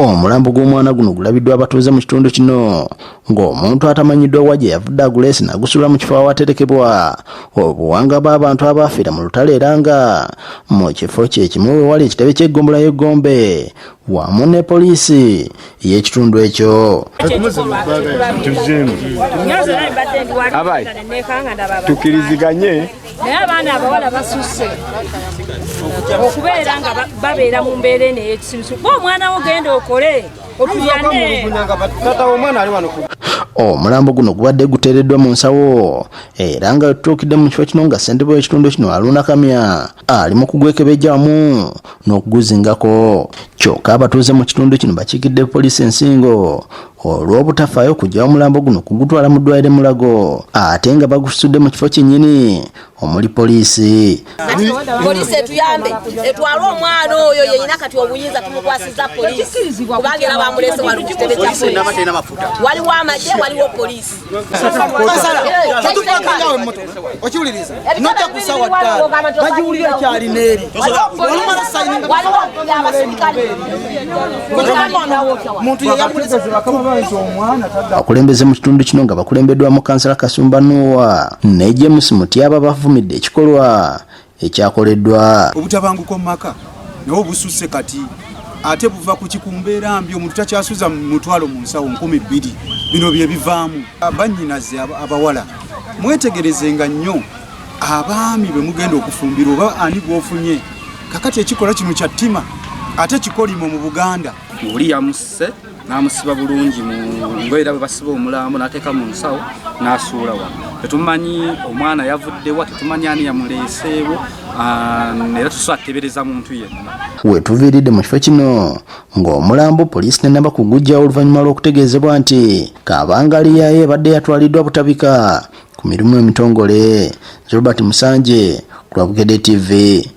Omulambo gw'omwana guno gulabiddwa abatuuze mu kitundu kino ng'omuntu atamanyiddwa wa gye yavudde aguleese n'agusuula mu kifo awaterekebwa obuwanga bw'abantu abaafiira mu lutalo, era nga mu kifo kye kimu we wali ekitebe ky'eggombolola y'e Gombe wamu ne poliisi y'ekitundu ekyo. Abayi, tukiriziganye. Naye abaana abawala basusse okubeera nga babeera mu mbeera eno ey'ekisirusiru, kuba omwana wo genda okole otuyane. Omulambo guno gubadde guteereddwa mu nsawo, era nga wetutuukidde mu kifo kino nga ssentebe w'ekitundu kino Aluna Kamya ali mu kugwekebejja wamu n'okuguzingako. Kyokka abatuuze mu kitundu kino bakiikidde poliisi ensingo olw'obutafaayo okuggyawo omulambo guno kugutwala mu ddwaliro e Mulago, ate nga bagusudde mu kifo kyennyini omuli poliisi. Poliisi etuyambe etwale omwana oyo, yeyina kati obuyinza, tumukwasiza poliisi, kubanga era bamulese wano ku kitebe kya poliisi. Waliwo amagye, waliwo poliisi. Okiwuliriza, nojja ku sawa 5 bagiwulira ekyalina eri olumala sayininga. Waliwo abasirikale. Muntu yeyamulese. Abakulembeze mu kitundu kino nga bakulembeddwamu kansala Kasumba Nuwa ne James Mutyaba bavumidde ekikolwa ekyakoleddwa. Obutabanguko mu maka naye obususse kati, ate buva ku kikumbeera mbi. Omuntu takyasuza mutwalo mu nsawo 2000. Bino bye bivaamu. Bannyinaze abawala, mwetegerezenga nnyo abaami bwe mugenda okufumbirwa oba ani gw'ofunye. Kakati ekikolwa kino kya ttima, ate kikolimo mu Buganda. Oli yamusse n'amusiba bulungi mu ngoye era bwe basiba omulambo, n'ateeka mu nsawo n'asuula wano. Tetumanyi omwana yavuddewa, tetumanyi ani yamuleeseewo, era tusobola tutebereza muntu yenna. Wetuviiridde mu kifo kino ng'omulambo poliisi tennaba kuguggyawo oluvannyuma lw'okutegeezebwa nti kabangali yaayo ebadde yatwaliddwa Butabika ku mirimu emitongole. Robert Musanje ku lwa Bukedde TV.